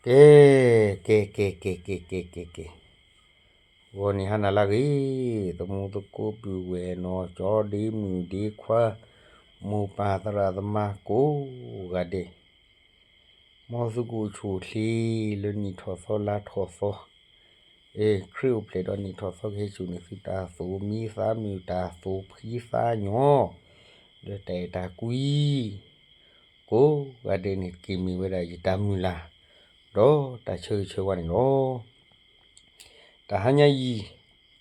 ကဲ, ကဲ, ကဲ, ကဲ, ကဲ, ကဲ, ကဲ, ကဲ, ဂီၤနံၤဟါနၤလၢအဂ့ၤ, သမူသကိးပုၢ်ဝဲၢ်နီၢ်ကၠီဒ့မုၣ်ဒ့ခွါ, မိၢ်ပၢ်သရၣ်သမါကိးဂၤဒဲး, မ်သုကအိၣ်ဆူၣ်အိၣ်ချ့လၢနံၣ်ထီၣ်သီလါထီၣ်သီ, အဲ ခရံာ်အိၣ်ဖျဲၣ်ဒီးနံၣ်ထီၣ်သီ ကဟဲစိာ်န့ၢ်သုတၢ်သူၣ်မံသးမုာ် တၢ်သူၣ်ဖှံသးညီ, ဒီးတၢ်အဲၣ်တၢ်ကွံ ကိးဂၤဒဲးန့ၣ် က့ၤမ့ၢ်ဝဲဒၣ်ယတၢ်မုၢ်လၢ် ဒီးတၢ်ဆၢဂ့ၤဆၢဝါန့ၣ်လီၤ. တဟါညါအံၤ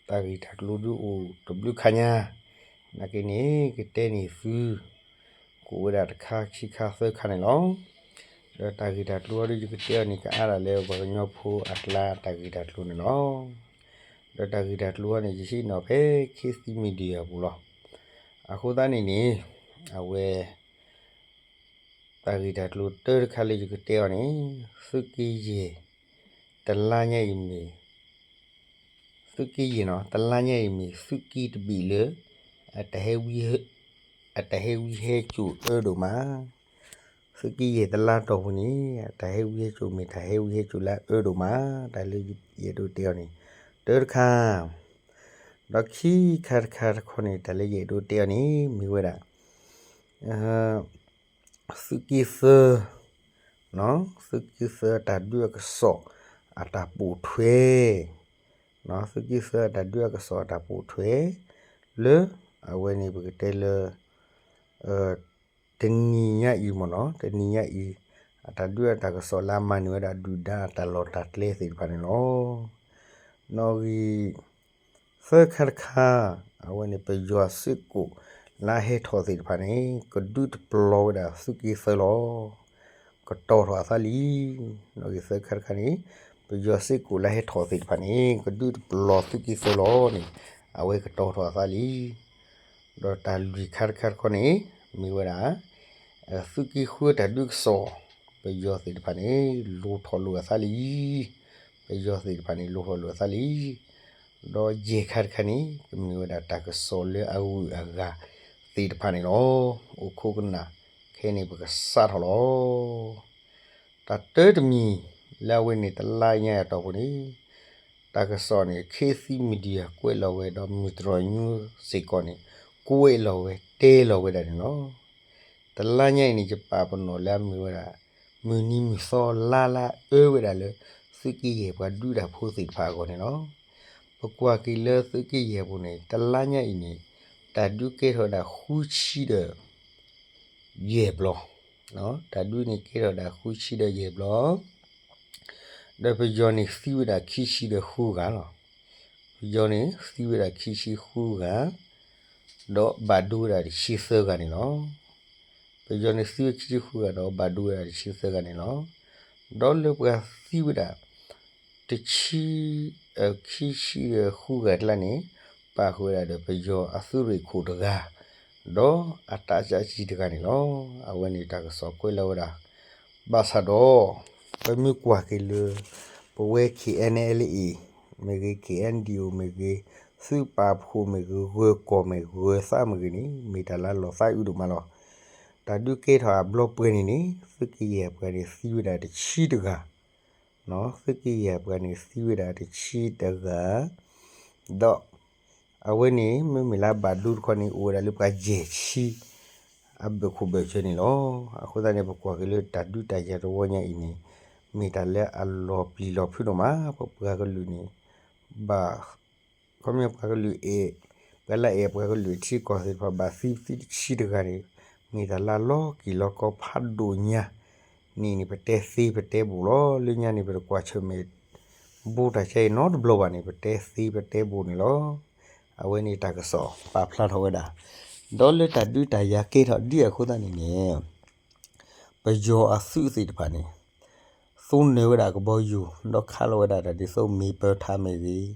တၢ်ဂ့ၢ်တၢ်ကျိၤဒုးအိၣ်တဘျုးခါညါ, နာ်က့န့ၣ် ကတဲန့ၢ်သု ကအိၣ်ဝဲဒၣ်တခါခံခါသၢခါန့ၣ်လီၤ. ဒီးတၢ်ဂ့ၢ်တၢ်ကျိၤအံၤဒုး ယကတဲအီၤန့ၣ် ကအါဒၣ်လၢပှၤကညီဖိအကျါတၢ်ဂ့ၢ်တၢ်ကျိၤန့ၣ်လီၤ. ဒီးတၢ်ဂ့ၢ်တၢ်ကျိၤအံၤန့ၣ် ယဟံးန့ၢ်ဖဲ ခေတ်သစ် Media အပူၤလီၤ. အဃိသတးန့ၣ်န့ၣ် အဝဲ တၢ်ဂ့ၢ်တၢ်ကျိၤတၢတခါလၢယကတဲအီၤန့ၣ် သုးက့ယဲၢ် တလါညါအံၤမ့ၢ် သုးက့ယဲၢ်နီၤ တလါညါအံၤမ့ၢ် သုးက့တဘ့ၣ်လၢ အတၢ်ဟဲဝံ အတၢ်ဟဲဝံဟဲစိာ်အၢဒိၣ်မး, သုးက့ယဲၢ်တလါတီၢ်ပူၤန့ၣ် အတၢ်ဟဲဝံဟဲစိာ်မ့ၢ်တၢ်ဟဲဝံဟဲစိာ်လၢအၢဒိၣ်မး, တၢ်လၢယအဲၣ်ဒိးတဲအီၤန့ၣ် တၢတခါ, ဒီးခံခါတခါတခီန့ၣ် တၢ်လၢယအဲၣ်ဒိးတဲအီၤန့ၣ် မ့ၢ်ဝဲဒၣ် သုးက့သၢ သုးက့သၢအတၢ်ဒုးအကစီၣ်အတၢ်ပိာ်ထွဲ, သုးက့သၢအတၢ်ဒုးအကစီၣ်အတၢ်ပိာ်ထွဲ လၢအဝဲန့ၣ်ပကတဲလၢ တနံၤညါအံၤမ့ၢ်နီၤ တနံၤညါအံၤ အတၢ်ဒုးအတၢ်ကစီၣ်လၢအမၤန့ၢ်ဝဲဒၣ်ဒုၣ်ဒါအတၢ်လီၢ်တၢ်ကျဲသ့ၣ်တဖၣ်န့ၣ်လီၤ. နီၣ်ဂံၢ် သၢခါတခါ, အဝဲန့ၣ် ပယီၤစ့ၢ်ကီးလၢအဟဲထီၣ်သ့ၣ်တဖၣ်န့ၣ် ကဒုးတပျီၤဝဲဒၣ်သုးက့သၢလီၤ. ကတီၤထီၣ်အသးလံ. နီၣ်ဂံၢ်သၢခါတခါန့ၣ် ပယီၤစ့ၢ်ကီးလၢဟဲထီၣ်သ့ၣ်တဖၣ်န့ၣ် ကဒုးတပျီၤသုးက့သၢလီၤန့ၣ် အဝဲကတီၤထီၣ်အသးလံ. ဒီးတၢ်လွံၢ်ခါတခါတခီန့ၣ် မ့ၢ်ဝဲဒၣ် သုးက့ဃုတၢ်ဒုးကစီၣ် ပယီၤသ့ၣ်တဖၣ်န့ၣ် လိၣ်ထီၣ်လိာ်အသးလံ. ပယီၤသ့ၣ်တဖၣ်န့ၣ် လိၣ်ထီၣ်လိာ်အသးလံ. ဒီးယဲၢ်ခါတခါန့ၣ် ကမ့ၢ်ဝဲဒၣ်တၢ်ကစီၣ်လၢအဂုၤအဂၤသ့ၣ်တဖၣ်န့ၣ်လီၤ. အိၣ်ခိးကနၣ် ခဲအံၤန့ၣ် ပကစးထီၣ်လီၤ. တၢ်တၢတမံၤ လၢအဝဲန့ၣ်တလါညါအတီၢ်ပူၤန့ၣ် တၢ်ကစီၣ်န့ၣ် ခေတ်သစ် Media ကွဲးလီၤဝဲဒီးမုၢ်တြီၢ်ညိစ့ၢ်ကီးန့ၣ် ကွဲးလီၤဝဲတဲလီၤဝဲဒၣ်န့ၣ်လီၤ. တလါညါအံၤန့ၣ် ယပာ်ပနီၣ်လၢအမ့ၢ်ဝဲဒၣ် မုၢ်နံၤမုၢ်သီလါလၢအအၢဝဲဒၣ်လၢ သုးက့ယဲၢ်ပှၤဒုးတၢ်ဖိသ့ၣ်တဖၣ်အဂီၢ်န့ၣ်လီၤ. ပကွၢ်က့ၤလၢသုးက့ယဲၢ်ပူၤန့ၣ် တလါညါအံၤန့ၣ် တၢ်ဒုးကဲထီၣ်ဝဲဒၣ်ဃုဆံဒီး ယဲၢ်ဘျီ, တၢ်ဒုးန့ၣ်ကဲထီၣ်ဝဲဒၣ်ဃုဆံဒီးယဲၢ်ဘျီ, ဒီးပယီၤန့ၣ်သံဝဲဒၣ်ခံဆံဒီးဃုဂၤလီၤ. ပယီၤန့ၣ်သံဝဲဒၣ်ခံဆံဃုဂၤ, ဒီးဘၣ်ဒိဝဲဒၣ်တဆံသၢဂၤန့ၣ်လီၤ. ပယီၤန့ၣ်သံဝဲခံဆံဃုဂၤဒီးဘၣ်ဒိဝဲဒၣ်တဆံသၢဂၤန့ၣ်လီၤ. ဒီးလၢပှၤသံဝဲဒၣ် တဆံ ခံဆံဃုဂၤအကျါန့ၣ် ပာ်ဃုာ်ဝဲဒၣ်ဒီးပယီၤအသုးရ့ၣ်ခိၣ်တဂၤ, ဒီးအတၢ်ကၠးကံတဂၤန့ၣ်လီၤ. အဝဲန့ၣ်တၢ်ကစီၣ်ကွဲးလီၤဝဲဒၣ် ဘၣ်ဆၣ်ဒီး ပမ့ၢ်ကွၢ်က့ၤလၢ ပဝဲ KNLA မ့ၢ်ဂ့ၤ KNDO မ့ၢ်ဂ့ၤ သုးပာ်ဖှိၣ်မ့ၢ်ဂ့ၤ ဂၢၤကီၢ်မ့ၢ်ဂ့ၤ ဂၢၤသးမ့ၢ်ဂ့ၤန့ၣ် မ့ၢ်တၢ်လၢလီၤသးအုးဒိၣ်မးလီၤ. တၢ်ဒုးကဲထီၣ်အဘျီပှဲၤန့ၣ်န့ၣ် သုးက့ယဲၢ်ပှၤန့ၣ်သံဝဲဒၣ်တဆံတဂၤ သုးက့ယဲၢ်ပှၤန့ၣ်သံဝဲဒၣ်တဆံတဂၤ, ဒီးအဝဲန့ၣ် မ့မ့ၢ်လၢအဘၣ်ဒိတခီန့ၣ် အိၣ်ဝဲဒၣ်လၢပှၤယဲၢ်ဆံ အဘၢၣ်ခိၣ်ဘၢၣ်စၢၤန့ၣ်လီၤ. အဃိသတးန့ၣ် ပကွၢ်က့ၤလၢတၢ်ဒုးတၢ်ယၤတဝီညါအံၤန့ၣ် မ့ၢ်တၢ်လၢအလီၤပျံၤလီၤဖုးဒိၣ်မး ပပှၤကလုာ်န့ၣ် ဘၣ် ခီမ့ၢ်ပှၤကလုာ်အဲၣ် ပှၤလၢအဲၣ်ပှၤကလုာ်ထံကီၢ်သ့ၣ်တဖၣ် ဘၣ်သံသံတဆံတဂၤန့ၣ် မ့ၢ်တၢ်လၢလီၤက့ၤလီၤကီဖးဒိၣ်ညါန့ၣ်န့ၣ် ပတဲသ့ပတဲဘိၣ်လီၤ. လၢညါန့ၣ် ပတကွၢ်ဆၢၣ်မဲာ် ဘူးတၢ်ဆါအံၤနီတဘျီဘၣ်န့ၣ် ပတဲသ့ပတဲဘိၣ်န့ၣ်လီၤ. အဝဲန့ၣ်တၢ်ကစီၣ်ပာ်ဖျါထီၣ်ဝဲဒၣ် ဒီးလၢတၢ်ဒုးတၢ်ယၤကဲထီၣ်ဒ်အဃိသတးန့ၣ်န့ၣ် ပယီၤအသုးသ့ၣ်တဖၣ်န့ၣ် သူနၢၤဝဲဒၣ်ကဘီယူၤ ဒီးခးလီၤဝဲဒၣ်တၢ်ဒ်သိး မ့ၢ်ပၢၤထးမ့ၢ်ဂ့ၤ,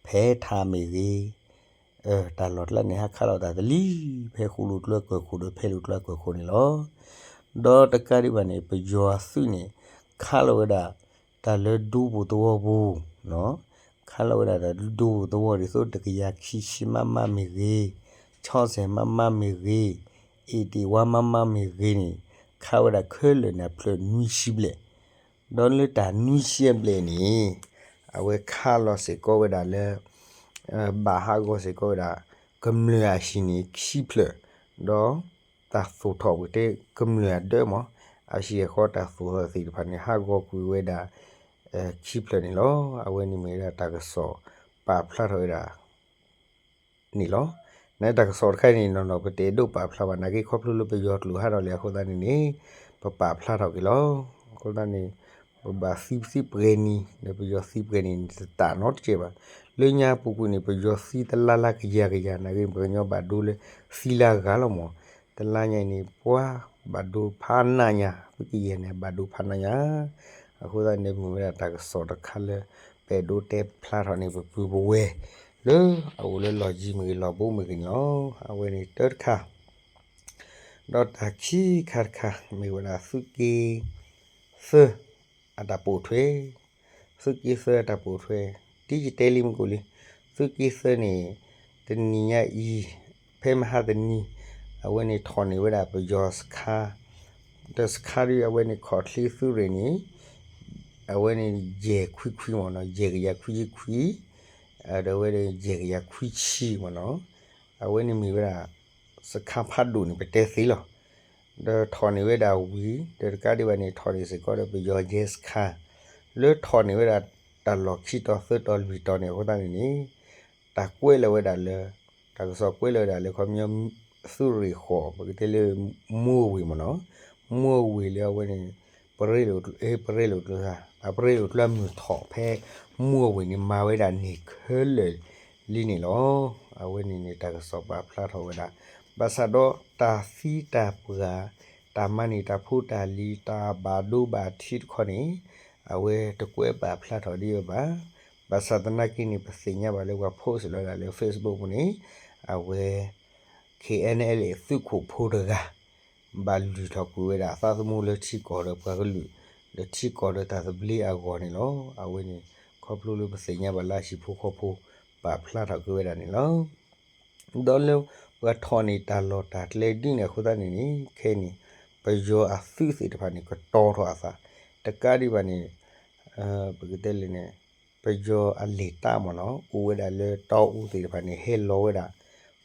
ဖဲထးမ့ၢ်ဂ့ၤ, တၢ်လီၢ်ကျါန့ၣ် ဟးခးလီၤတၢ်တလံ ဖဲဃူလိာ်ကျါကၢၢ်ခိၣ်ဒီး ဖဲလိာ်ကျါကၢၢ်ခိၣ်န့ၣ်လီၤ. ဒီးတကးဒံးဘၣ်န့ၣ် ပယီၤအသုးန့ၣ် ခးလီၤဝဲဒၣ် တၢ်လၢဒူပူၤသဝီပူၤ ခးလီၤဝဲဒၣ်တၢ်ဒူပူၤသဝီဒ်သိး တကယၤခံဆံ မမ မ့ၢ်ဂ့ၤ, ဆီစဲၣ် မမ မ့ၢ်ဂ့ၤ, အ့ၣ်တ့ၢ်ဝါ မမ မ့ၢ်ဂ့ၤန့ၣ် ခးဝဲဒၣ်ခဲလၢာ်န့ၣ် အဖျၢၣ်နွံဆံဘျဲၣ် ဒီးလၢတၢ်နွံဆံအဘျဲၣ်န့ၣ် အဝဲခးလီၤစ့ၢ်ကီးဝဲဒၣ်လၢ ဘၣ်ဟးဂီၤစ့ၢ်ကီးဝဲဒၣ် ကမျၢၢ်အဟံၣ်န့ၣ်ခံဖျၢၣ်, ဒီးတၢ်သိၣ်ထီၣ်ပကတဲကမျၢၢ်အဒၢမး အဟံၣ်အဃီတၢ်သိၣ်ထီၣ်သ့ၣ်တဖၣ်န့ၣ် ဟးဂီၤကွံာ်ဝဲဒၣ် ခံဖျၢၣ်န့ၣ်လီၤ. အဝဲန့ၣ်မ့ၢ်ဝဲဒၣ်တၢ်ကစီၣ်ပာ်ဖျါထီၣ်ဝဲဒၣ် န့ၣ်လီၤ. နတၢ်ကစီၣ်တခါန့ၣ် နီၢ်နီၢ်ပတအဲၣ်ဒိးပာ်ဖျါဘၣ် နာ်က့ခီဖျိလၢပယီၤကျိာ်ဟးထီၣ်လံအဃိသတးန့ၣ်န့ၣ် ပပာ်ဖျါထီၣ်က့ၤလီၤ. အဃိသတးန့ၣ် ပဘၣ်သံပသံပှဲၤနံၤ ဒီးပယီၤသံပှဲၤနံၤန့ၣ် တတၢ်နီတစဲးဘၣ်. လၢညါပူၤကွံာ်န့ၣ် ပယီၤသံတလါလါကယၤကယၤ နာ်က့ပှၤကညီဘၣ်ဒိလၢသံလၢအဂၤလီၤမး, တလါညါအံၤန့ၣ် ပှၤဘၣ်ဒိဖးနးညါ ပကယဲၢ်န့ၣ် ဘၣ်ဒိဖးနးညါ အဃိသတးန့ၣ် မ့ၢ်ဝဲဒၣ်တၢ်ကစီၣ်တခါလၢ ပအဲၣ်ဒိးတဲဖျါထီၣ်န့ၣ် ပပုၢ်ပဝဲၢ် လၢအအိၣ်လၢလီၢ်ယံၤမ့ၢ်ဂ့ၤ လီၢ်ဘူးမ့ၢ်ဂ့ၤန့ၣ်လီၤ. အဝဲန့ၣ်တၢတခါ ဒီးတၢ်ခံခါတခါ မ့ၢ်ဝဲဒၣ်သုးက့ သၢအတၢ်ပိာ်ထွဲ, သုးက့သၢအတၢ်ပိာ်ထွဲ, ဒ်ယတဲလံမ့ၢ်ကိၣ်လံ, သုးက့သၢန့ၣ် တနံၤညါအံၤ ဖဲမဟါတနံၤ အဝဲန့ၣ်ထီၣ်န့ၢ်ဝဲဒၣ်ပယီၤစခါ, ဒီးစခါဒ်အဝဲန့ၣ်ခီၣ်ချ့သုးရ့ၣ်န့ၣ် အဝဲန့ၣ်ယဲၢ်ခွံခွံမ့ၢ်နီၤ, ယဲၢ်ကယၤခွံဆံခွံ, ဒီးဝဲဒၣ်ယဲၢ်ကယၤခွံဆံမ့ၢ်နီၤ, အဝဲန့ၣ်မ့ၢ်ဝဲဒၣ် စခါဖးဒိၣ်န့ၣ် ပတဲသ့လီၤ. ဒီးထီၣ်န့ၢ်ဝဲဒၣ်ဝံၤ ဒီးတကးဒံးဘၣ်န့ၣ် ထီၣ်န့ၢ်စ့ၢ်ကီးဒီးပယီၤယဲၢ်စခါ, လၢထီၣ်န့ၢ်ဝဲဒၣ်တၢ်လီၢ်ခံတီၤသၢတီၤလွံၢ်တီၤန့ၣ် အဃိသတးန့ၣ်န့ၣ် တၢ်ကွဲးလီၤဝဲဒၣ်လၢ တၢ်ကစီၣ်ကွဲးလီၤဝဲဒၣ်လၢ ခီပညီ သုးရ့ၣ်ဃီၣ် ပကတဲလၢ မူအဝ့ၢ်မ့ၢ်နီၤ, မူအဝ့ၢ်လၢအဝဲန့ၣ် ပရ့လိာ်ကျိၤ အ့ ပရ့လိာ်ကျိၤ အပရ့လိာ်ကျိၤအမုၢ်ထီၣ်ဖဲ မူအဝ့ၢ်န့ၣ် မၤဝဲဒၣ်န့ၢ်ခဲလၢာ်လံန့ၣ်လီၤ. အဝဲန့ၣ်န့ၣ် တၢ်ကစီၣ်ပာ်ဖျါထီၣ်ဝဲဒၣ် ဘၣ်ဆၣ်ဒီးတၢ်သံတၢ်ပှၢ် တၢ်မၤန့ၢ်တၢ်ဖိတၢ်လံၤ တၢ်ဘၣ်ဒိဘၣ်ထံးတခီန့ၣ် အဝဲတကွဲးပာ်ဖျါထီၣ်ဒံးဝဲဘၣ်. ဘၣ်ဆၣ်သနာ်က့န့ၣ် ပသ့ၣ်ညါဘၣ်လၢပှၤ post လီၤဒၣ်လၢ Facebook ပူၤန့ၣ် အဝဲ ခ့ၣ်အဲၣ်အဲၣ် သုးခိၣ်ဖိတဂၤ ဘၣ်လုၢ်ထီၣ်ကွံာ်ဝဲဒၣ်အသးသမူလၢထံကီၢ်ဒီးပှၤကလုာ် လၢထံကီၢ်ဒီးတၢ်သဘျ့အဂီၢ်န့ၣ်လီၤ. အဝဲန့ၣ် ခီဖျိလၢပသ့ၣ်ညါဘၣ်လၢအဟံၣ်ဖိဃီဖိ ပာ်ဖျါထီၣ်က့ၤဝဲဒၣ်န့ၣ်လီၤ. ဒီးလၢပှၤထီၣ်န့ၢ်တၢ်လီၢ်တၢ်ကျဲဒ်န့ၣ်အဃိသတးန့ၣ်န့ၣ် ခဲအံၤန့ၣ် ပယီၤအသုးသ့ၣ်တဖၣ်န့ၣ် ကတီၤထီၣ်အသး တကးဒံးဘၣ်န့ၣ် ပကတဲလၢန့ၣ် ပယီၤအလဲၤတၢ်မ့ၢ်နီၤ အိၣ်ဝဲဒၣ်လၢတီအူသ့ၣ်တဖၣ်န့ၣ် ဟဲလီၤဝဲဒၣ်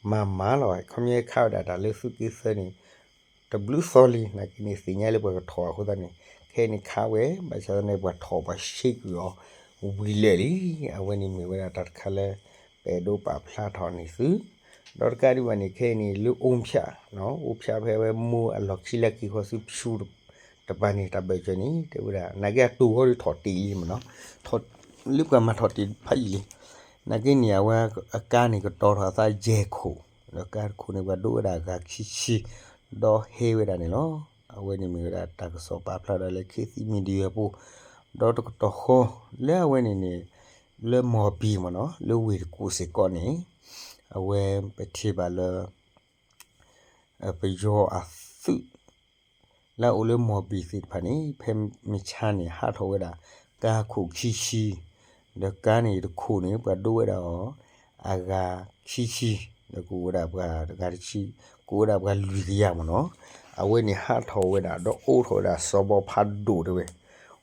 မၤမၤလီၤ ခီပညီခးဝဲဒၣ်တၢ်လၢသုးက့သၢန့ၣ် တဘျုးသီလံ နာ်က့န့ၣ်သ့ၣ်ညါလၢပှၤကထီၣ်အဃိသတးန့ၣ် ခဲအံၤန့ၣ်ခးဝဲ ဘၣ်ဆၣ်သနာ်က့ပှၤထီၣ်ပှၤဆှံကွံာ်အီၤဝံၤလၢာ်လံ. အဝဲန့ၣ်မ့ၢ်ဝဲဒၣ်တၢ်တခါလၢ ပအဲၣ်ဒိးပာ်ဖျါထီၣ်န့ၢ်သု ဒီးတကးဒံးဘၣ်န့ၣ် ခဲအံၤန့ၣ် လၢအိၣ်ဖၠၣ် အိၣ်ဖၠၣ်ဖဲအဝဲမိၢ်အလီၢ်ခံလၢက့ၤဃီ သုဖၠူတပၤန့ၣ် တၢ်ဘၢၣ်စၢၤန့ၣ် တဲဝဲဒၣ် နာ်က့အတိၢ်ဂီၤဒီးထီၣ်တ့ၢ်လံမ့ၢ်နီၤ လၢပှၤမၤထီၣ်တ့ၢ်ဖးယံာ်လံ. နာ်က့န့ၣ် အဝဲအကါန့ၣ်ကတီၤထီၣ်အသးယဲၢ်ခိၣ် ဒီးကါတခိၣ်န့ၣ် ပှၤဒိဝဲဒၣ်အဂၤခံဆံ ဒီးဟဲဝဲဒၣ်န့ၣ်လီၤ. အဝဲန့ၣ်မ့ၢ်ဝဲဒၣ်တၢ်ကစီၣ်ပာ်ဖျါဒီးလၢ ခေတ်သစ် Media ပူၤ ဒီးတကတီၢ်ဃီ လၢအဝဲန့ၣ်န့ၣ် လၢမီၢ်ဘံၣ်မ့ၢ်နီၤ လၢဝ့ၢ်တကူၣ်စ့ၢ်ကီးန့ၣ် အဝဲပထံၣ်ဘၣ်လၢ ပယီၤအသုး လၢအအိၣ်လၢမီၢ်ဘံၣ်သ့ၣ်တဖၣ်န့ၣ် ဖဲမုၢ်ဆါန့ၣ် ဟးထီၣ်ဝဲဒၣ် ကါခိၣ်ခံဆံ ဒီးကါန့ၣ်တခိၣ်န့ၣ် ပှၤဒိဝဲဒၣ်အီၤ အဂၤခံဆံ ဒီးကအိၣ်ဝဲဒၣ်ပှၤတဂၤတဆံ ကအိၣ်ဝဲဒၣ်ပှၤလွံၢ်ကယၤမ့ၢ်နီၤ. အဝဲန့ၣ်ဟးထီၣ်ဝဲဒၣ် ဒီးအိးထီၣ်ဝဲဒၣ်စီၤဘီဖးဒိၣ်တဲဝဲ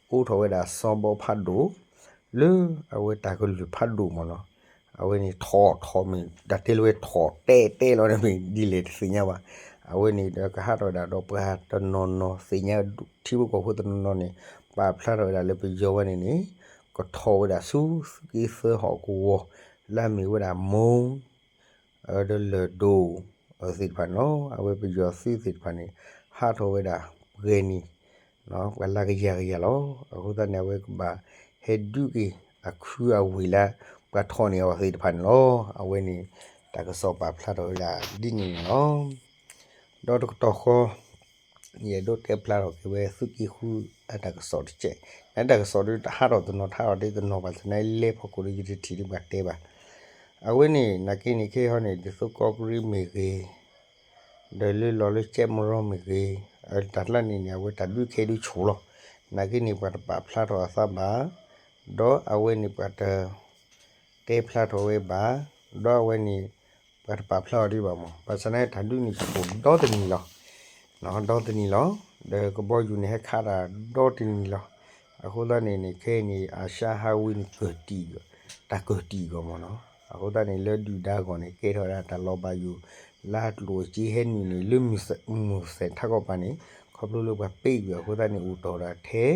အိးထီၣ်ဝဲဒၣ်စီၤဘီဖးဒိၣ် လၢအဝဲတၢ်ကလုၢ်ဖးဒိၣ်မ့ၢ်နီၤ. အဝဲန့ၣ်ထီၣ်ထီၣ်မ့ၢ် တၢ်တဲလၢဝဲထီၣ်တဲတဲလီၤန့ၣ်မ့ၢ်ဒ်လဲၣ်တသ့ၣ်ညါဘၣ်. အဝဲန့ၣ်ဒီးကဟးထီၣ်ဝဲဒၣ်ဒီးပှၤတနီၤနီၤသ့ၣ်ညါ ထံဖိကီၢ်ဖိတနီၤနီၤန့ၣ် ပာ်ဖျါထီၣ်ဝဲဒၣ်လၢပယီၤဝဲန့ၣ်န့ၣ် ကထီၣ်ဝဲဒၣ်ဆူသုးက့သၢဟီၣ်ကဝီၤ လၢအမ့ၢ်ဝဲဒၣ်မိၢ် ဒီးလၢၢ်ဒိၣ် သ့ၣ်တဖၣ်န့ၣ်လီၤ. အဝဲပယီၤသုးသ့ၣ်တဖၣ်န့ၣ် ဟးထီၣ်ဝဲဒၣ်ပှဲၤနံၤ ပှၤလၢကယၤကယၤလီၤ. အဃိသတးန့ၣ် အဝဲကဘၣ်ဟဲဒုးက့ၤအခူအဝ့ၢ်လၢ ပှၤထီၣ်န့ၢ်အီၤသ့ၣ်တဖၣ်န့ၣ်လီၤ. အဝဲန့ၣ် တၢ်ကစီၣ်ပာ်ဖျါထီၣ်ဝဲဒၣ်ဒ်န့ၣ်န့ၣ်လီၤ. ဒီးတကတီၢ်ဃီ ယအဲၣ်ဒိးတဲဖျါထီၣ်က့ၤဝဲသုးက့ဃုအတၢ်ကစီၣ်တကဲး, နတၢ်ကစီၣ်ဒ်တဟးထီၣ်တနီၤ တဟးထီၣ်ဒ်တနီၤဘၣ်သနာ်က့ လဲၤဖီခိၣ်ဒီးယတထံၣ်ဒ်ပှၤတဲဘၣ်. အဝဲန့ၣ် နာ်က့န့ၣ် ခဲအံၤဟီန့ၣ် ဒ်သိးကီၢ်ကရံမ့ၢ်ဂ့ၤ, ဒီးလၢလီၤလၢကဲမရီမ့ၢ်ဂ့ၤ, တၢ်ကျါန့ၣ်န့ၣ် အဝဲတၢ်ဒုးခဲဒုးဆိၣ်လီၤ. နာ်က့န့ၣ် ပှၤတပာ်ဖျါထီၣ်အသးဘၣ်, ဒီးအဝဲန့ၣ်ပှၤတ တဲဖျါထီၣ်ဝဲဘၣ်, ဒီးအဝဲန့ၣ် ပှၤတပာ်ဖျါအီၤဒံးဘၣ်မး, ဘၣ်ဆၣ်န့ၣ် တၢ်ဒုးန့ၣ်ဆိၣ်ဒီတနံၤလီၤ. ဒီတနံၤလီၤ. ဒီးကဘီယူၤန့ၣ် ဟဲခးတၢ်ဒီတနံၤလီၤ. အဃိသတးန့ၣ်န့ၣ် ခဲအံၤန့ၣ် အၤၡါဟးဝ့န့ၣ် ကၢၢ်တံၢ်, တၢ်ကၢၢ်တံၢ်အဂီၢ်မ့ၢ်နီၤ. အဃိသတးန့ၣ် လၢဒုၣ်ဒါအဂီၢ်န့ၣ် ကဲထီၣ်ဝဲဒၣ်တၢ်လီၤဘၣ်ယိၣ် လၢအကျိၣ်အစ့ဟဲနုာ်န့ၣ် လၢမုၢ်သဲးထးကီၢ်ပၤန့ၣ် ခီဖျိလၢပှၤပ့းကွံာ်အဃိသတးန့ၣ် အိၣ်တီၢ်ဒၣ်ထဲ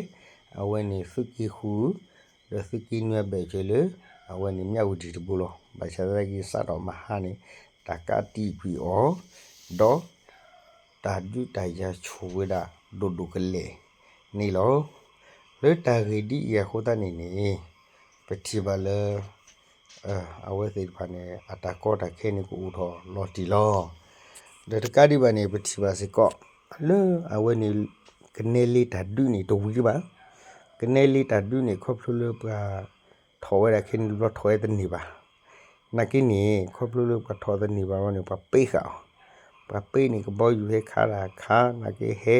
အဝဲန့ၣ်သုးက့ဃု ဒီးသုးက့နွဲဘဲၣ်စၢၤလၢ အဝဲန့ၣ်မၠးဝတံၣ်တဘိလီၤ. ဘၣ်ဆၣ်သနာ်က့ စးထီၣ်မဟါန့ၣ် တၢ်ကးတံာ်ကွံာ်အီၤ ဒီး တၢ်ဒုးတၢ်ယၤဆူၣ်ဝဲဒၣ်ဒိၣ်ဒိၣ်ကလဲာ်န့ၣ်လီၤ. လၢတၢ်ဂ့ၢ်ဒ်အံၤအဃိသတးန့ၣ်န့ၣ် ပထံၣ်ဘၣ်လၢ အဝဲသ့ၣ်တဖၣ်န့ၣ် အတၢ်ကီတၢ်ခဲန့ၣ် ကအိၣ်ထီၣ်လီၤတံၢ်လီၤ. ဒီးတကးဒံးဘၣ်န့ၣ် ပထံၣ်ဘၣ်စ့ၢ်ကီး လၢအဝဲန့ၣ် ကနဲလ့တၢ်ဒုးန့ၣ် တဝံၤဒံးဘၣ်. ကနဲလ့တၢ်ဒုးန့ၣ် ခီဖျိလၢပှၤထီၣ်ဝဲဒၣ်ခဲန့ၣ် တဘျီထီၣ်ဝဲတန့ၢ်ဘၣ်. နာ်က့န့ၣ် ခီဖျိလၢပှၤထီၣ်တန့ၢ်ဘၣ်ဘၣ်န့ၣ် ပှၤပ့းဃာ်အီၤ, ပှၤပ့းန့ၣ် ကဘီယူၤဟဲခးတၢ်ခး နာ်က့ဟဲ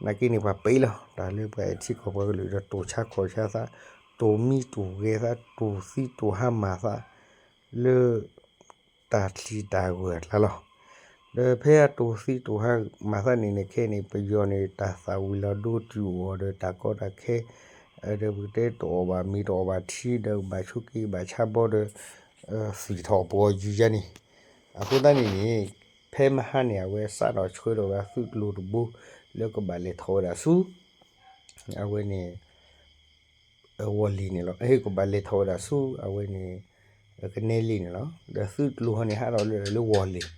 နာ်က့န့ၣ် ပှၤပ့းလီၤ. တၢ်လၢပှၤအဲၣ်ထံကီၢ်ပှၤကလုာ်ဒီး တိၢ်ဆါခီၣ်ဆါသး, တိၢ်မံတိၢ်ဂဲၤသး, တိၢ်သံတိၢ်ဟါမၢ်သး လၢ တၢ်ချံတၢ်ဂၢၢ်အကျါလီၤ. ဒီးဖဲအတိၢ်သံတိၢ်ဟါမၢ်သးန့ၣ်န့ၣ် ခဲအံၤန့ၣ် ပယီၤန့ၣ် တၢ်သၣ်ဝံၤလီၤဒိတုၤအီၤဒီး တၢ်ကီတၢ်ခဲ ဒီးပကတဲတအီၣ်ဘၣ်မ့ၤတအီၣ်ဘၣ်ထံဒီး ဘၣ်ဆိးက့ဘၣ်ဆါဘီဒီး သွံၣ်ထီၣ်ပှီၤယုၤယါန့ၣ်, အဃိသတးန့ၣ်န့ၣ် ဖဲမဟါန့ၣ် အဝဲစးထီၣ်ဆှၢထီၣ်ဝဲဒၣ်သုးကျိၤတဘိ လၢကဘၣ်လဲၤထီၣ်ဝဲဒၣ်ဆူ အဝဲန့ၣ် ဝီၤလ့ၤန့ၣ်လီၤ. ကဘၣ်လဲၤထီၣ်ဝဲဒၣ်ဆူ အဝဲန့ၣ် ကနဲလ့န့ၣ်လီၤ. ဒီးသုးကျိၤဟီန့ၣ် ဟးထီၣ်လၢ လၢဝီၤလ့ၤ,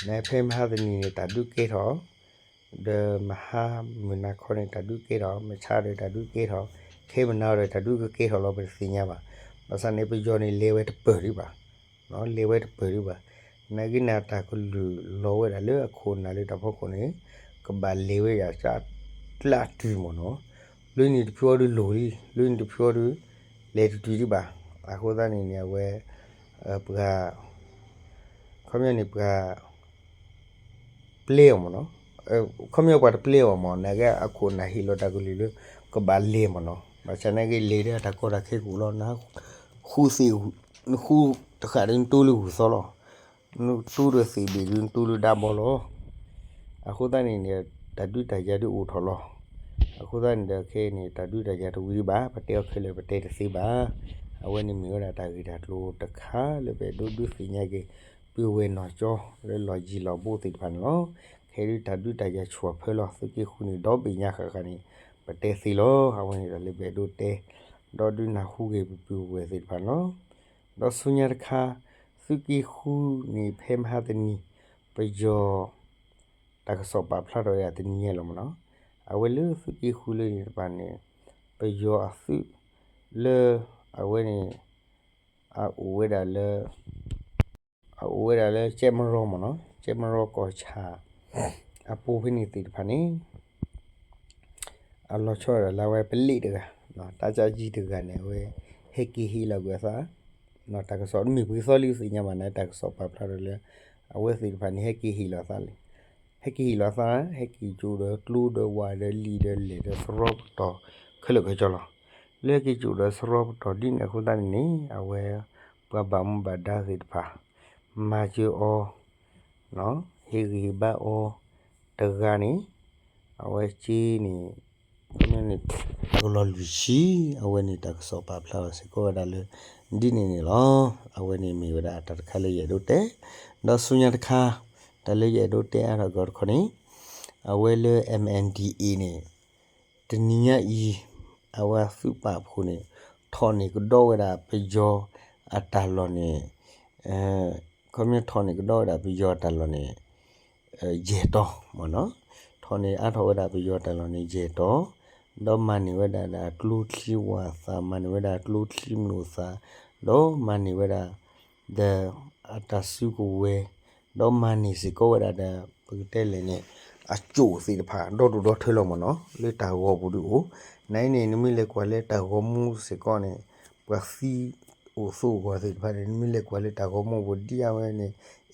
နဖဲမဟါတနံၤန့ၣ် တၢ်ဒုးကဲထီၣ် ဒီးမဟါမုၢ်နၤခီန့ၣ် တၢ်ဒုးကဲထီၣ်, မဆါဒီးတၢ်ဒုးကဲထီၣ်, ခဲမုၢ်နၤဒီးတၢ်ဒုးကကဲထီၣ်လီၤ ပတသ့ၣ်ညါဘၣ်. ဘၣ်ဆၣ်န့ၣ် ပယီၤန့ၣ်လဲၤဝဲတပၢၢ်ဒံးဘၣ်, လဲၤဝဲတပၢၢ်ဒံးဘၣ်. နာ်က့န့ၣ် တၢ်ကလုၢ်လီၤဝဲဒၣ်လၢအခိၣ်နၢ်လၢတၢ်ဖီခိၣ်န့ၣ် ကဘၣ်လဲၤဝဲဒၣ်ကျါတုၤမ့ၢ်နီၤ, လၢန့ၣ်တဖျီဒုးလိၤလံ, လၢန့ၣ်တဖျီဒုး လဲၤတတုၤဒံးဘၣ်. အဃိသတးန့ၣ်န့ၣ် အဝဲ ပှၤ ခီပညီန့ၣ် ပှၤ ပျဲအီၤမ့ၢ်နီၤ, ခီပညီပှၤတပျဲအီၤမ့ၢ် နာ်က့အခိၣ်နၢ်ဟ့ၣ်လီၤတၢ်ကလုၢ်လၢ ကဘၣ်လဲၤမ့ၢ်နီၤ. ဘၣ်ဆၣ်နာ်က့လဲၤဒီးတၢ်ကီတၢ်ခဲကအိၣ်လီၤ, နဃုသ့ၣ် နဃုတဃာ်ဒီးနတူလၢဂုၢ်သီလီၤ, နတူဒီးသ့ၣ်ဘ့ၣ်ဒုးနတူလၢဒါဘီလီၤ. အဃိသတးန့ၣ်န့ၣ် တၢ်ဒုးတၢ်ယၤဒုးအိၣ်ထီၣ်လီၤ. အဃိသတးန့ၣ်ဒီးခဲအံၤန့ၣ် တၢ်ဒုးတၢ်ယၤတဝံၤဒံးဘၣ်, ပတဲအီၤခဲလၢာ်ပတဲတသ့ဘၣ်. အဝဲန့ၣ်မ့ၢ်ဝဲဒၣ်တၢ်ဂ့ၢ်တၢ်ကျိၤတခါလၢပအဲၣ်ဒိးဒုးသ့ၣ်ညါက့ၤ ပုၢ်ဝဲၢ်နီၢ်ကၠီလၢလီၢ်ယံၤလီၢ်ဘူးသ့ၣ်တဖၣ်န့ၣ်လီၤ. ခဲဒုးတၢ်ဒုးတၢ်ယၤဆူၣ်အဖၢလီၤ သုးက့ဃုန့ၣ် ဒီဘ့ၣ်ညါဃၣ်ဃၣ်န့ၣ် ပတဲသ့လီၤ. အဝဲန့ၣ်ဒီးလၢပအဲၣ်ဒိးတဲ ဒီးဒုးနၢ်ဟူက့ၤပပုၢ်ဝဲၢ်သ့ၣ်တဖၣ်န့ၣ်လီၤ. ဒီးဆူညါတခါ သုးက့ဃုန့ၣ် ဖဲမဟါတနံၤ ပယီၤ တၢ်ကစီၣ်ပာ်ဖျါထီၣ်ဝဲဒၣ်တနံၤညါလီၤမ့ၢ်နီၤ. အဝဲလၢသုးက့ဃုလၢန့ၣ်တဖၣ်န့ၣ် ပယီၤအသုးလၢ အဝဲန့ၣ် အအိၣ်ဝဲဒၣ်လၢ အအိၣ်ဝဲဒၣ်လၢကၠဲမရီမ့ၢ်နီၤ, ကၠဲမရီကီၢ်ဆၣ် အပူၤဖဲန့ၣ်သ့ၣ်တဖၣ်န့ၣ် အလီၤဆီဒၣ်တၢ်လၢအဝဲပလ့းတဂၤ, တၢ်ကၠၢ်ကၠံတဂၤန့ၣ် အဝဲ ဟဲက့ၤဟ့ၣ်လီၤကွံာ်အသး, တၢ်ကစီၣ်တမ့ၢ်ပှဲၤသီလံသ့ၣ်ညါဘၣ်န့ၣ် တၢ်ကစီၣ်ပာ်ဖျါထီၣ်လၢ အဝဲသ့ၣ်တဖၣ်န့ၣ် ဟဲက့ၤဟ့ၣ်လီၤအသးလံ, ဟဲက့ၤဟ့ၣ်လီၤအသး, ဟဲက့ၤကၠိၣ်ဒီးကျိဒီးဝၣ်ဒီးလံာ်ဒီးလဲၢ်ဒီးသရီပတီၢ် ခဲလၢာ်ခဲဆ့လီၤ. လၢဟဲက့ၤကၠိၣ်ဒီးသရီပတီၢ်ဒ်န့ၣ်အဃိသတးန့ၣ်န့ၣ် အဝဲ ပှၤဘၣ်မူဘၣ်ဒါသ့ၣ်တဖၣ် မၤစၢၤအီၤ ဟ့ၣ်ဂံၢ်ဟ့ၣ်ဘါအီၤတဂၤန့ၣ် အဝဲက့န့ၣ် န့ၣ် ကလီၤလွံၢ်ဆံ, အဝဲန့ၣ်တၢ်ကစီၣ်ပာ်ဖျါထီၣ်စ့ၢ်ကီးဝဲဒၣ်လၢ ဒ်န့ၣ်န့ၣ်လီၤ. အဝဲန့ၣ်မ့ၢ်ဝဲဒၣ်တၢ်တခါလၢယအဲၣ်ဒိးတဲ, ဒီးဆူညါတခါ တၢ်လၢယအဲၣ်ဒိးတဲအါထီၣ်ကီးတခီန့ၣ် အဝဲလၢ M N D A န့ၣ် တနံၤညါအံၤ အဝဲသုးပာ်ဖှိၣ်န့ၣ် ထီၣ်န့ၢ်ကဒီးဝဲဒၣ်ပယီၤအတၢ်လီၢ်န့ၣ် ခီပညီထီၣ်န့ၢ်ကဒီးဝဲဒၣ်ပယီၤအတၢ်လီၢ်န့ၣ် ယဲၢ်တီၤမ့ၢ်နီၤ, ထီၣ်န့ၢ်အါထီၣ်ဝဲဒၣ်ပယီၤအတၢ်လီၢ်န့ၣ် ယဲၢ်တီၤ, ဒီးမၤန့ၢ်ဝဲဒၣ်ဒီးအကျိချံဝၣ်သၣ်, မၤန့ၢ်ဝဲဒၣ်အကျိချံမုၢ်သၣ်, ဒီးမၤန့ၢ်ဝဲဒၣ် ဒီးအတၢ်စုကဝဲၤ, ဒီးမၤန့ၢ်စ့ၢ်ကီးဝဲဒၣ်ဒီး ပကတဲလဲၣ်န့ၣ် အကၠိၣ်သ့ၣ်တဖၣ် ဒီဒူၣ်ဒီထၢလီၤမ့ၢ်နီၤ, လၢတၢ်ဂီၤပူၤဒုးအိၣ်, နအံၤန့ၣ် နမ့ၢ်လဲၤကွၢ်လၢတၢ်ဂီၤမူစ့ၢ်ကီးန့ၣ် ပှၤသံအိၣ်သိးအဂီၢ်သ့ၣ်တဖၣ်န့ၣ် နမ့ၢ်လဲၤကွၢ်လၢတၢ်ဂီၤမူပူၤဒ်အဝဲန့ၣ်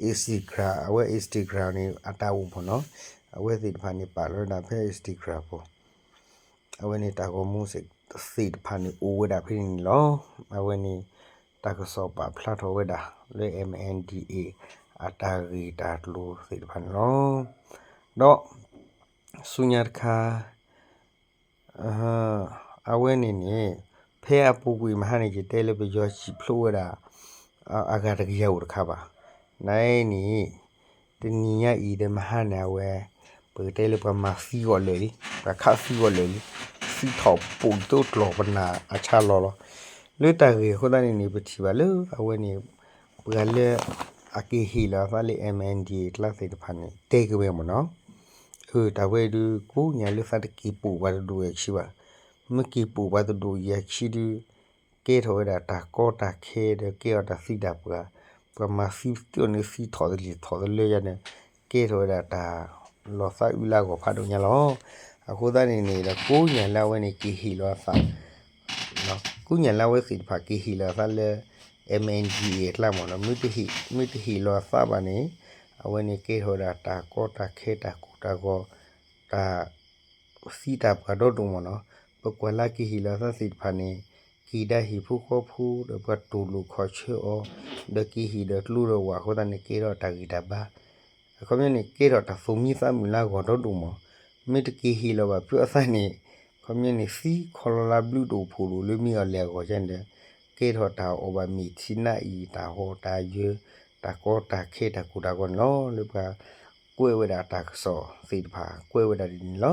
Instagram, အဝဲ Instagram န့ၣ် အတၢ်အိၣ်မ့ၢ်နီၤ, အဝဲသ့ၣ်တဖၣ်န့ၣ် ပာ်လီၤဝဲဒၣ်ဖဲ Instagram ပူၤ အဝဲန့ၣ်တၢ်ဂီၤမူသ့ၣ်တဖၣ်န့ၣ်အိၣ်ဝဲဒၣ်ဖဲန့ၣ်န့ၣ်လီၤ. အဝဲန့ၣ် တၢ်ကစီၣ်ပာ်ဖျါထီၣ်ဝဲဒၣ်လၢ M N D A အတၢ်ဂ့ၢ်တၢ်ကျိၤသ့ၣ်တဖၣ်န့ၣ်လီၤ. ဒီးဆူညါတခါ အ အဝဲန့ၣ်န့ၣ် ဖဲအပူၤကွံာ်မဟါန့ၣ် ယတဲလၢပယီၤစံၣ်ဖျိးဝဲဒၣ် အဂၤတကယၤအိၣ်တခါဘၣ်. နအံၤန့ၣ် တနံၤညါအံၤဒီးမဟါန့ၣ် အဝဲ ပကတဲလၢပှၤမၤသံဂီၢ်လၢာ်လံ, ပှၤခးသံဂီၢ်လၢာ်လံ, သံထီၣ်ပိာ်တကျီၢ်ပနၢ်အဆါလီၤလီၤ. လၢတၢ်ဂ့ၢ်အဃိသတးန့ၣ်န့ၣ် ပထံၣ်ဘၣ်လၢအဝဲန့ၣ် ပှၤလၢအက့ၤဟ့ၣ်လီၤအသးလၢ M N D A အကျါသ့ၣ်တဖၣ်န့ၣ် တဲက့ၤဝဲမ့ၢ်နီၤ. အၢ တၢ်ဝဲဒုးကိးညါလၢသးတက့ၤပိာ်ပှၤတဒူၣ်အခံဘၣ်. မ့ၢ်က့ၤပိာ်ပှၤတဒူၣ်အခံဒုး ကဲထီၣ်ဝဲဒၣ်တၢ်ကီတၢ်ခဲဒီးကဲထီၣ်တၢ်သံတၢ်ပှၢ်, ပှၤမၤသံသ့ၣ်န့ၣ်သံထီၣ်တလံၤထီၣ်တလၢယါန့ၣ် ကဲထီၣ်ဝဲဒၣ်တၢ်လီၤသးအုးလၢအဂီၢ်ဖးဒိၣ်ညါလီၤ. အဃိသတးန့ၣ်န့ၣ်ဒီးကိးညါလၢအဝဲန့ၣ်က့ၤဟ့ၣ်လီၤအသး ကိးညါလၢအဝဲသ့ၣ်တဖၣ်က့ၤဟ့ၣ်လီၤအသးလၢ M N D A အကျါမ့ၢ်နီၤ, မ့ၢ်တဟ့ၣ်လီၤအသးဘၣ်န့ၣ် အဝဲန့ၣ်ကဲထီၣ်ဝဲဒၣ်တၢ်ကီတၢ်ခဲတၢ်ကိၢ်တၢ်ဂီၤ တၢ်သံတၢ်ပှၢ်ဒီဒိၣ်မ့ၢ်နီၤ. ပကွၢ်လၢက့ၤဟ့ၣ်လီၤအသးသ့ၣ်တဖၣ်န့ၣ် က့ၤဒၣ်ဟံၣ်ဖိဃီဖိဒီးပှၤတူၢ်လိာ်ခီၣ်ဆၢအီၤ ဒီးက့ၤဟ့ၣ်ဒီးကျိဒီးဝၣ်အဃိသတးန့ၣ် ကဲထီၣ်တၢ်ဂံၢ်တၢ်ဘါ အခီပညီန့ၣ် ကဲထီၣ်တၢ်သူၣ်မံသးမုာ်လၢအဂီၢ်ဒီဒိၣ်မး, မ့ၢ်တက့ၤဟ့ၣ်လီၤဘၣ်ဖုအသးန့ၣ် အခီပညီန့ၣ် သံခီလီၤလါဘျုးတအိၣ်ဖှိၣ်ဒိၣ်လၢမ့ၢ်အီၤလဲၤအဂီၢ်ကဲန့ၣ်ဒီး ကဲထီၣ်တၢ်အီၣ်ဘၣ်မ့ၢ်ထံနးအံၤ တၢ်ဟီၣ်တၢ်ယၢၤ တၢ်ကီတၢ်ခဲတၢ်ကိၢ်တၢ်ဂီၤန့ၣ်လီၤ. လၢပှၤကွဲးဝဲဒၣ်တၢ်ကစီၣ်သ့ၣ်တဖၣ် ကွဲးဝဲဒၣ်ဒ်န့ၣ်လီၤ.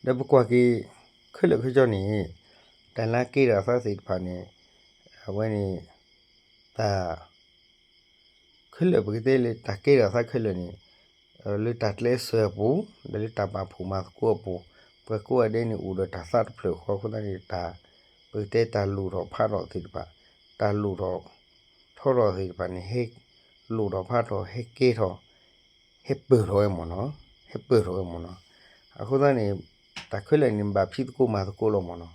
ဒီးပကွၢ်က့ၤ ခဲလၢာ်ခဲဆ့န့ၣ် တၢ်လၢကဲထီၣ်အသးသ့ၣ်တဖၣ်န့ၣ် အဝဲန့ၣ် တၢ် ခဲလၢာ်ပကတဲလၢတၢ်ကဲထီၣ်အသးခဲလၢာ်န့ၣ် လၢတၢ်ကျဲးစၢးအပူၤ ဒီးလၢတၢ်ပာ်ဖှိၣ်မၤသကိးအပူၤ ပှၤကိးဂၤဒဲးန့ၣ်အိၣ်ဒီးတၢ်သးတဖျၢၣ်ဃီအဃိသတးန့ၣ် တၢ် ပကတဲတၢ်လိၣ်ထီၣ်ဖးထီၣ်သ့ၣ်တဖၣ် တၢ်လိၣ်ထီၣ်ထီထီၣ်သ့ၣ်တဖၣ်န့ၣ် ဟဲလိၣ်ထီၣ်ဖးထီၣ် ဟဲကဲထီၣ် ဟဲပၢၢ်ထီၣ်ဝဲမ့ၢ်နီၤ, ဟဲပၢၢ်ထီၣ်ဝဲမ့ၢ်နီၤ. အဃိသတးန့ၣ် တၢ်ခဲလၢာ်န့ၣ် ဘၣ်ဖံးသကိးမၤသကိးလီၤမ့ၢ်နီၤ.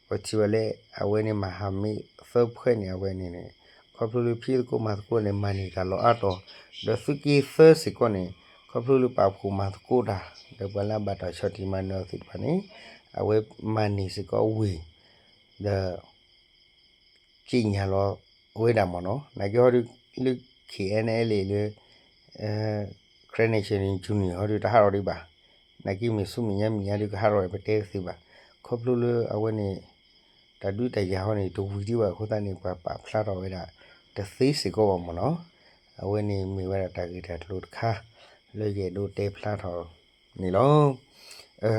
ပထံၣ်ဘၣ်လၢ အဝဲန့ၣ်မၤဟးမ့ၢ်သၢဖှဲန့ၣ် အဝဲန့ၣ်န့ၣ် ခီဖျိလၢဖံးသကိးမၤသကိးန့ၣ် မၤန့ၢ်တၢ်လီၢ်အါတီၤ ဒီးသုးက့သၢစ့ၢ်ကီးန့ၣ် ခီဖျိလၢပာ်ဖှိၣ်မၤသကိးတၢ် ဒီးပှၤလၢအဘၣ်တၢ်ဆီၣ်တံၢ်မၤနၢၤသ့ၣ်တဖၣ်န့ၣ် အဝဲမၤန့ၢ်စ့ၢ်ကီးဝ့ၢ် ဒီး က့ညါလီၤဝဲဒၣ်မ့ၢ်နီၤ. နာ်က့ဟီဒုးလၢ K N L A လၢ Karen National Union ဟီဒုးတဟးထီၣ်ဒံးဘၣ်. နာ်က့မ့ၢ်ဆူမဲာ်ညါမဲာ်ညါဒုးကဟးထီၣ်ဝဲပတဲသ့ဘၣ်. ခီဖျိလၢအဝဲန့ၣ် တၢ်ဒုးတၢ်ယၤဟီန့ၣ် တဝံၤဒံးဘၣ်အဃိသတးန့ၣ် ပှၤပာ်ဖျါထီၣ်ဝဲဒၣ်တသ့စ့ၢ်ကီးဘၣ်မ့ၢ်နီၤ. အဝဲန့ၣ်မ့ၢ်ဝဲဒၣ်တၢ်ဂ့ၢ်တၢ်ကျိၤတခါ လၢယအဲၣ်ဒိးတဲဖျါထီၣ်န့ၣ်လီၤ.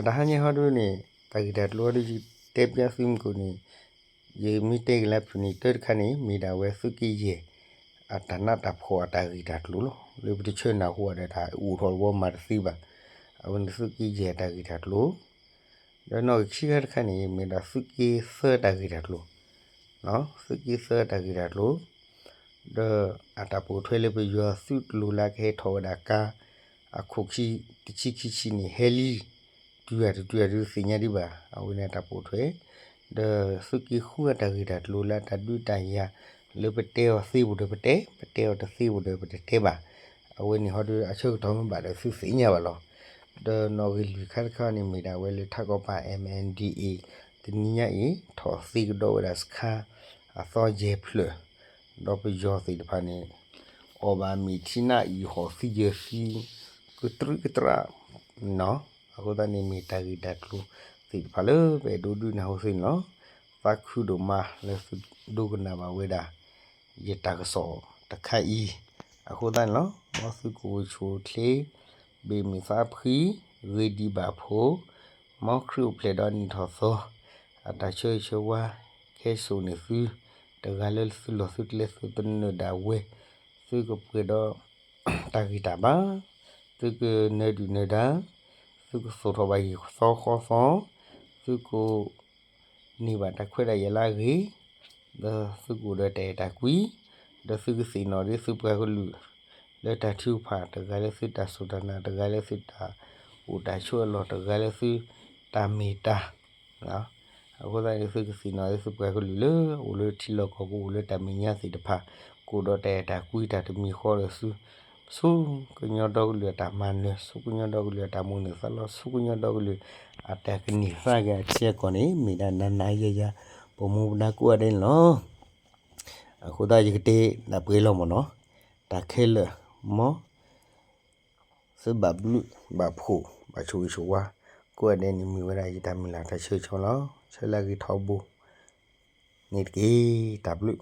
တဟါညါဟီဒုးန့ၣ် တၢ်ဂ့ၢ်တၢ်ကျိၤဟီဒုး ယတဲပျါသုမုၢ်ကိၣ်န့ၣ် ယမ့ၢ်တဲက့ၤလၢဖုၣ်န့ၣ် တၢတခါန့ၣ် မ့ၢ်ဒၣ်ဝဲသုးက့ယဲၢ် အတၢ်နးတၢ်ဖှီၣ်အတၢ်ဂ့ၢ်တၢ်ကျိၤလီၤ. လၢပတဆၢနၢ်ဟူဘၣ်ဒီးတၢ်အိၣ်ထီၣ်တဝီမၤတသ့ဘၣ်. အဝဲန့ၣ်သုးက့ယဲၢ်အတၢ်ဂ့ၢ်တၢ်ကျိၤ ဒီးနီၣ်ဂံၢ်ခံခါတခါန့ၣ် မ့ၢ်ဒၣ်သုးက့သၢတၢ်ဂ့ၢ်တၢ်ကျိၤ သုးက့သၢတၢ်ဂ့ၢ်တၢ်ကျိၤ ဒီးအတၢ်ပိာ်ထွဲလၢပယီၤသုးကျိၤလၢကဟဲထီၣ်ဝဲဒၣ်ကါ အခိၣ်ခံ တဆံခံဆံန့ၣ် ဟဲလံ တုၤဂၤတတုၤဂၤဒုးသ့ၣ်ညါဒံးဘၣ် အဝဲန့ၣ်အတၢ်ပိာ်ထွဲ ဒီးသုးက့ဃုအတၢ်ဂ့ၢ်တၢ်ကျိၤလၢအတၢ်ဒုးတၢ်ယၤ လၢပတဲအီၤသ့ပူၤဒီးပတဲ ပတဲအီၤတသ့ပူၤဒီးပတတဲဘၣ်. အဝဲန့ၣ်ဟီဒုးအဆၢကတီၢ်မ့ၢ်ဘၣ်ဒီးသုသ့ၣ်ညါဘၣ်လီၤ. ဒီးနီၣ်ဂံၢ်လွံၢ်ခါတခါန့ၣ်မ့ၢ်ဒၣ်ဝဲလၢထးကီၢ်ပၤ M N D A တနံၤညါအံၤ ထီၣ်သ့ကဒီးဝဲဒၣ်စခါ အသီယဲၢ်ဖျၢၣ် ဒီးပယီၤသ့ၣ်တဖၣ်န့ၣ် အီၣ်ဘၣ်မ့ၢ်ထံနးအံၤဟီၣ်သံယဲၢ်သံ ကတြူးကတြး အဃိသတးန့ၣ်မ့ၢ်တၢ်ဂ့ၢ်တၢ်ကျိၤသ့ၣ်တဖၣ်လၢပအဲၣ်ဒိးဒုးနၢ်ဟူသ့န့ၣ်လီၤ. သးခုဒိၣ်မးလၢသုဒိကနၣ်ဘၣ်ဝဲဒၣ် ယတၢ်ကစီၣ်တခါအံၤ အဃိသတးန့ၣ်လီၤ. မ်သုကအိၣ်ဆူၣ်အိၣ်ချ့ ဘ့ၣ်မုာ်သးဖှံ ဂ့ၤဒံးဘၣ်ဖိ မ်ခရံာ်အိၣ်ဖျဲၣ်ဒီးနံၣ်ထီၣ်သီ အတၢ်ဆၢဂ့ၤဆၢဝါ ကဟဲစိာ်န့ၢ်သု တဂၤလၢသုလီၢ်သုကျဲသုသနၢၣ်ဒၣ်ဝဲ သုကပှဲၤဒီး တၢ်ဂံၢ်တၢ်ဘါ သုကနၢၤဒုၣ်နၢၤဒါ သုကသိၣ်ထီၣ်ဘၣ်ဟံၣ်သီဃီသီ သုက န့ၢ်ဘၣ်တၢ်ခွဲးတၢ်ယာ်လၢအဂ့ၤ ဒီးသုကအိၣ်ဒီးတၢ်အဲၣ်တၢ်ကွံ ဒီးသုကသ့ၣ်နီၣ်ဒ်သုပှၤကလုာ် လၢတၢ်ထုကဖၣ် တဂၤလၢသုတၢ်စူၢ်တၢ်နာ် တဂၤလၢသုတၢ်အိၣ်တၢ်ဆိးအလီၢ် တဂၤလၢသုတၢ်မ့ၢ်တၢ် အဃိသတးန့ၣ် သုကသ့ၣ်နီၣ်ဒ်သုပှၤကလုာ်လၢအိၣ်လၢထံလီၢ်ကီၢ်ပူၤ အိၣ်လၢတၢ်မဲာ်ညါသ့ၣ်တဖၣ် ကအိၣ်ဒီးတၢ်အဲၣ်တၢ်ကွံတၢ်တမံၤဃီဒီးသု ဆူကညီဒီကလုာ်အတၢ်မၤနၢၤ ဆူကညီဒီကလုာ်အတၢ်မိၣ်န့ၢ်သးလီ ဆူကညီဒီကလုာ်အတၢ်ကန့ၢ်သါက့ၤအထံအကီၢ်န့ၣ် မ့ၢ်ဒၣ်နၤနၤယၤယၤ ပမိၢ်ပဒါကိးဂၤဒဲးန့ၣ်လီၤ. အဃိသတးယကတဲဒၣ်ပှဲၤလီၤမ့ၢ်နီၤ, တၢ်ခဲလၢာ် မ်သုဘၣ်ဘျုးဘၣ်ဖှိၣ် ဘၣ်ဆိၣ်ဂ့ၤဆိၣ်ဝါ ကိးဂၤဒဲးန့ၣ် မ့ၢ်ဝဲဒၣ်ယတၢ်မုၢ်လၢ်တၢ်ဆၢဂ့ၤဆၢဝါလီၤ. ဆၢလၢအဂ့ၤထီဘိန့ၣ်တက့ၢ်. တၢ်ဘျုး